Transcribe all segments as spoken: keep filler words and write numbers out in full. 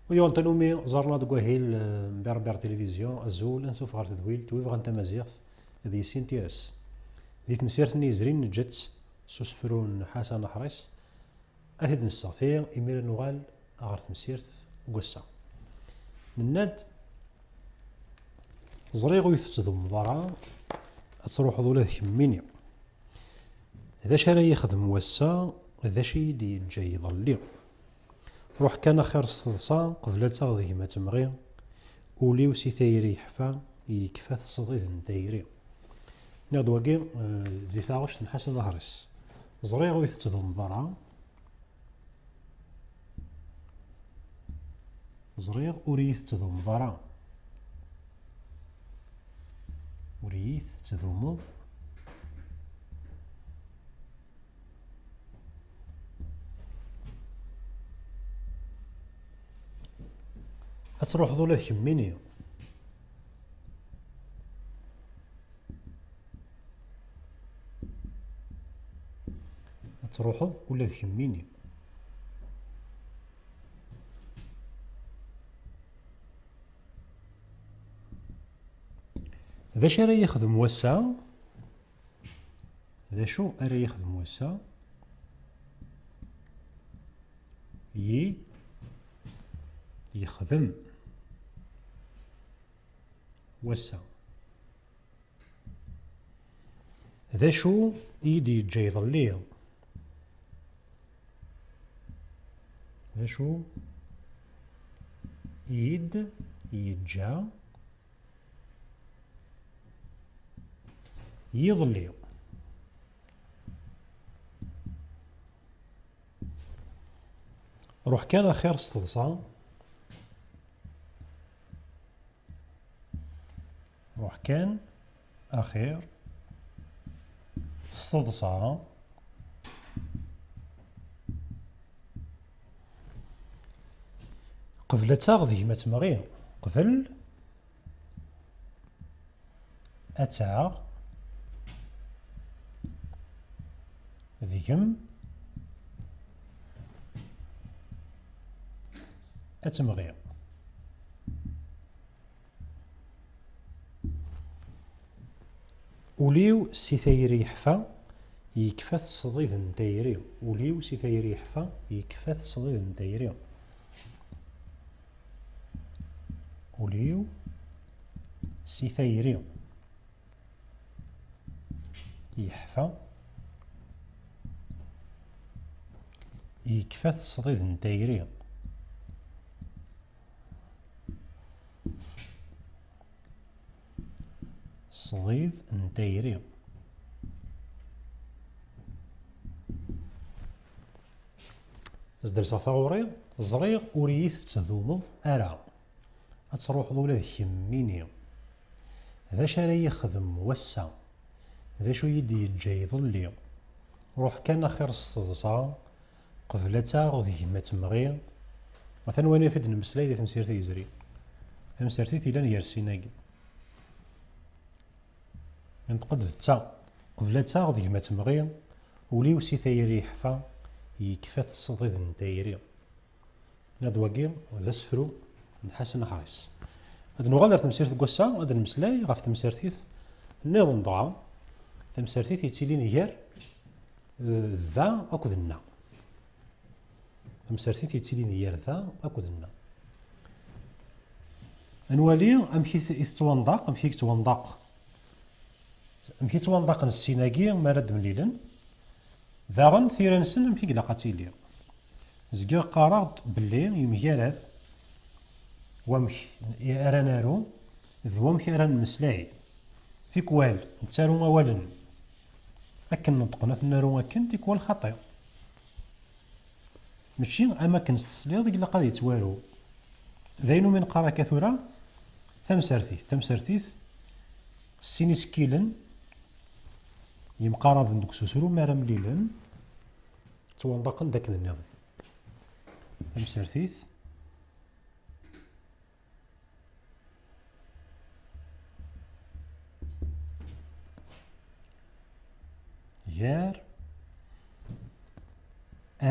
Uyaw n tanumi ẓerna deg wahil, eh, n Berber Télévision, azul, ansuf ɣer tedwilt, wi bɣan tamaziɣt, d yessin tires. Di temsirt-nni yezrin neǧǧa-tt s usefru n Ḥasan Aḥris, ad t-id-nesseɣti, imir ad nuɣal ɣer temsirt n wass-a. Nenna-d, ẓriɣ ur yi-tettdumeḍ ara, ad truḥeḍ ula d kemmini. D acu ara yexdem wass-a, d acu i yi-d-yeǧǧa yiḍelli? Ruḥ kan axir s teḍsa, qbel ad taɣ deg-m ad temɣi, ul-iw si tayri yeḥfa, yekfa-t ṣṣdid n tayri. Nniɣ-d wagi, eh, di taɣect n Ḥasan Aḥris. Ẓriɣ ur yi-tettdumeḍ ara. Ẓriɣ ur iyi-tettdumeḍ ara. Ur iyi-tettdumeḍ. Ad truḥeḍ ula d kemmini. Ad truḥeḍ ula d kemmini. D acu ara yexdem wass-a? D acu ara yexdem wass-a? Yi-, yexdem wass-a. D acu i yi-d-yeǧǧa iḍelli? D acu i yi-d-yeǧǧa yiḍelli? Ruḥ kan axir s teḍsa. Ruḥ kan axir s teḍsa. Qbel ad taɣ deg-m ad temɣi. Qbel ad taɣ deg-m ad temɣi. Ul-iw si tayri yeḥfa, yekfa-t ṣṣdid n tayri. Ul-iw si tayri yeḥfa, yekfa-t ṣṣdid n tayri. Ul-iw si tayri yeḥfa, yekfa-t ṣṣdid n tayri. Ṣṣdid n tayri. Ad s-d-alseɣ taɣuri, ẓriɣ ur iyi-tettdumeḍ ara. Ad truḥeḍ ula d kemmini. D acu ara yexdem wass-a? D acu i yi-d-yeǧǧa iḍelli? Ruḥ kan axir s teḍsa, qbel ad taɣ deg-m ad temɣi. Atan wani ɣef i d-nemmeslay di temsirt yezrin. Tamsertit yellan gar sin-agi. Inṭeq-d d ta. Qbel ad taɣ deg-m ad temɣi, ul-iw si tayri yeḥfa, yekfa-t ṣṣdid n tayri. Nniɣ-d wagi d asefru n Ḥasan Aḥris. Ad nuɣal ar temsirt n wass-a, ad nemmeslay ɣef temsertit nniḍen dɣa, tamsertit yettilin gar, eh, da akked nna. Tamsertit yettilin gar da akked nna. Ad nwali amek i t-, i tettwanḍaq, amek i yettwanḍaq Amek i ttwanḍaqen sin-agi mi ara d-mlilen? Daɣen tira-nsen amek i ilaq ad tili? Zgiɣ qqareɣ-d belli yemgarad wamek ara naru d wamek ara nemmeslay. Tikwal nettaru awalen akken neṭqen ad t-naru akken, tikwal xaṭi. Mačči am akken s tesliḍ i ilaq ad yettwaru. D ayen umi neqqar akka tura tamsertit. Tamsertit, sin isekkilen yemqaraben deg ususru mi ara mlilen, ttwanḍaqen d akken nniḍen. Tamsertit, gar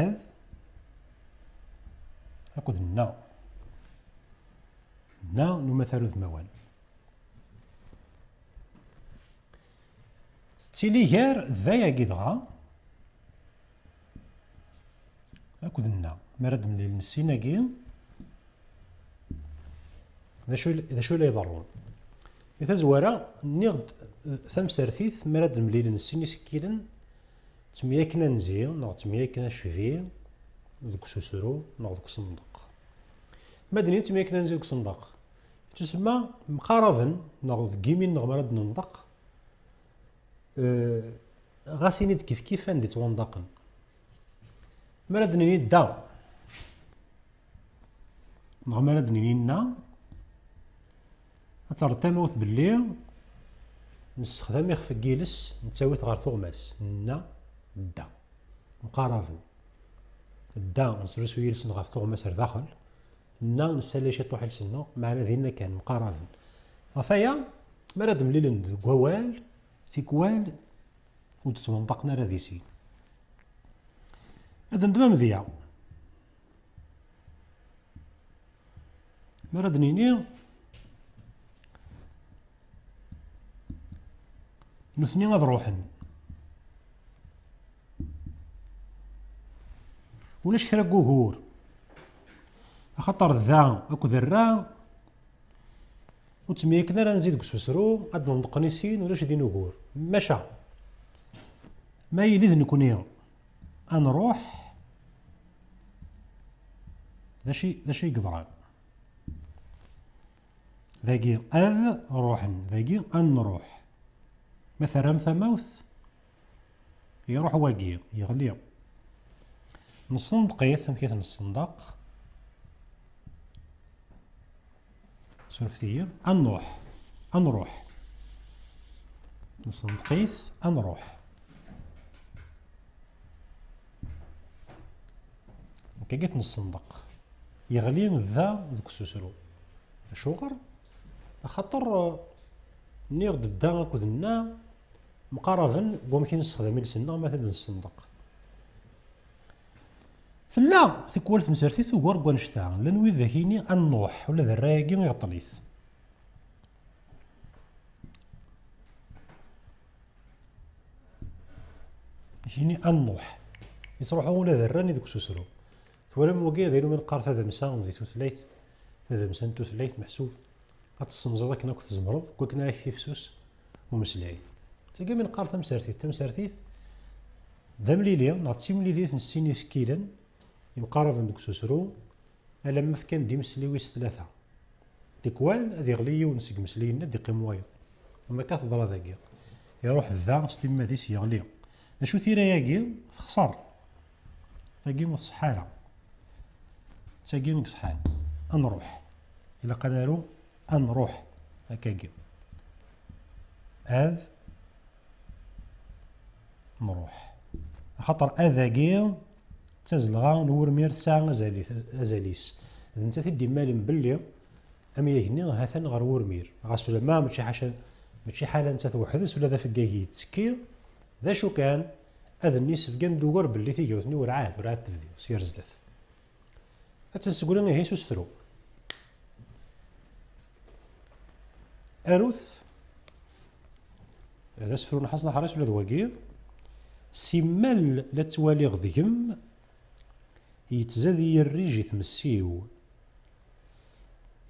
ad akked nna. n umatar udmawan. Tettili gar da-agi dɣa akked nna. Mi ara d-mlilen sin-agi, d acu, d acu i la iḍerrun? Di tazwara, nniɣ-d, eh, tamsertit, mi ara d-mlilen sin isekkilen, ttemyakken anzi neɣ ttemyakken acbi deg ususru neɣ deg usendeq. Ma d-nini ttemyakken anzi deg usendeq, yettusemma mqaraben neɣ deg yimi-nneɣ mi ara d-nenḍeq, eh, ɣas ini-d kifkif anda i ttwanḍaqen. Mi ara d-nini da, neɣ mi ara d-nini nna, ad terreḍ tamawt belli nessexdam ixef n yiles, nettawi-t ɣer tuɣmas, nna, da. Mqaraben. Da, nesrusuy iles-nneɣ ɣef tuɣmas ar daxel, nna, nessali ciṭuḥ iles-nneɣ, meɛna dinna kan, mqaraben. Ɣef waya, mi ara d-mlilen deg wawal, tikwal ur d-ttwanṭaqen ara di sin. Ad neddem amedya. Mi ara d-nini, nutni ad ruḥen, ulac kra n wugur, axaṭer da akked rra ur ttemyakken ara anzi deg ususru, ad d-nenṭeqen i sin, ulac din ugur. Maca, ma yili d nekni ad nruḥ, d acu, d acu i yeḍran? Dagi ad ruḥen, dagi ad nruḥ. Ma terram tamawt, iruḥ wagi, yeɣli. Nessendeq-it, amek i t-nessendeq? Surfet-iyi. Ad nruḥ. Ad nruḥ. Nessendeq-it, ad nruḥ. Nekkagi t-nessendeq. Yeɣli da deg ususru. Acuɣer? Axaṭer, eh, nniɣ-d da akked nna mqaraben deg wamek i nessexdam iles-nneɣ ma t-id-nessendeq. Tella tikwal temsertit ugar n wannect-a. Llan widak yini ad nruḥ, ula d rray-agi iɣeṭṭel-it. Yini ad nruḥ. Yettruḥu ula d rran i deg ususru. Twalam wagi, d ayen umi neqqar tadamsa di tutlayt, tadamsa n tutlayt, meḥsub ad tessemẓeḍ akken akk tzemreḍ, deg wakken ad ak-ifsus umeslay. D tagi mi neqqar tamsertit. Tamsertit d amlili, neɣ d timlilit n sin isekkilen yemqaraben deg ususru, alamma fkan-d imesli wis tlata. Tikwal ad iɣli yiwen seg imesliyen-nni, ad d-iqqim wayeḍ. Am akka teḍra dagi. Iruḥ da s timmad-is, yeɣli. D acu tira-agi? Texṣer. Tagi ur tṣeḥḥa ara. Tagi i iṣeḥḥan. Ad nruḥ. Ilaq ad naru ad nruḥ. Akkagi. Ad nruḥ. Axaṭer ad-agi d tazelɣa n wurmir tesɛa azal-, azal-is. D nettat i d-immalen belli amyag-nni ha-t-an ɣer wurmir. Ɣas ulamma mačči ḥaca, mačči ḥala nettat weḥd-s, ula d afeggag yettekki. D acu kan, ad-nni yessebgan-d ugar belli tigawt-nni werɛad, werɛad tebdi, s yer zdat. Ad tt-nessegri ihi s usefru. Arut. D asefru n Ḥasan Aḥris ula d wagi. Simmal la ttwaliɣ deg-m, yettzad yirrij i tmessi-w.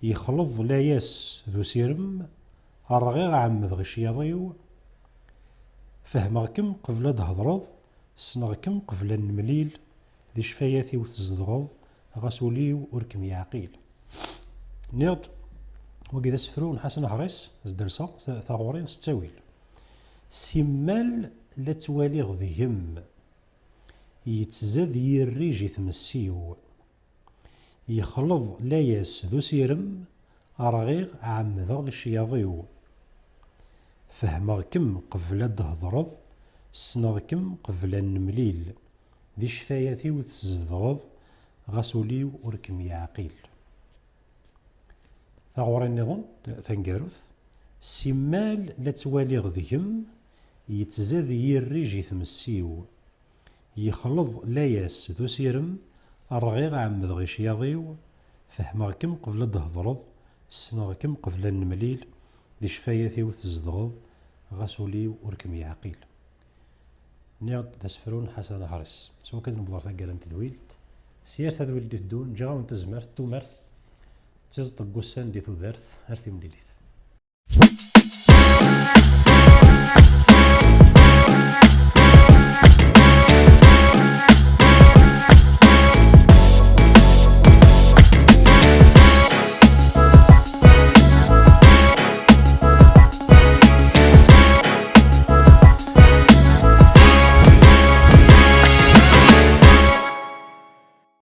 Yexleḍ layas d usirem, rɣiɣ ɛemmdeɣ icyaḍ-iw. Fehmeɣ-kem qbel ad d-hedreḍ, ssneɣ-kem qbel ad nemlil, di ccfayat-iw tzedɣeḍ, ɣas ul-iw ur kem-yeɛqil. Nniɣ-d, wagi d asefru n Ḥasan Aḥris, zderseɣ ta-, taɣuri s ttawil. Simmal la ttwaliɣ deg-m, yettzad yirrij i tmessi-w. Yexleḍ layas d usirem, rɣiɣ ɛemmdeɣ icyaḍ-iw. Fehmeɣ-kem qbel ad d-hedreḍ, ssneɣ-kem qbel ad nemlil, di ccfayat-iw tzedɣeḍ, ɣas ul-iw ur kem-yeɛqil. Taɣuri nniḍen, t-, taneggarut. Simmal la ttwaliɣ deg-m, yettzad yirrij i tmessi-w. Yexleḍ layas d usirem, rɣiɣ ɛemmdeɣ icyaḍ-iw. Fehmeɣ-kem qbel ad d-hedreḍ, Ssneɣ-kem qbel ad nemlil, di ccfayat-iw tzedɣeḍ, ɣas ul-iw ur kem-yeɛqil. Nniɣ-d d asefru n Ḥasan Aḥris. S wakka ad newweḍ ɣer taggara n tedwilt. S yir tadwilt d-iteddun, ǧǧiɣ-awen tazmert, tumert, d tiẓeṭ n wussan di tudert, ar timlilit.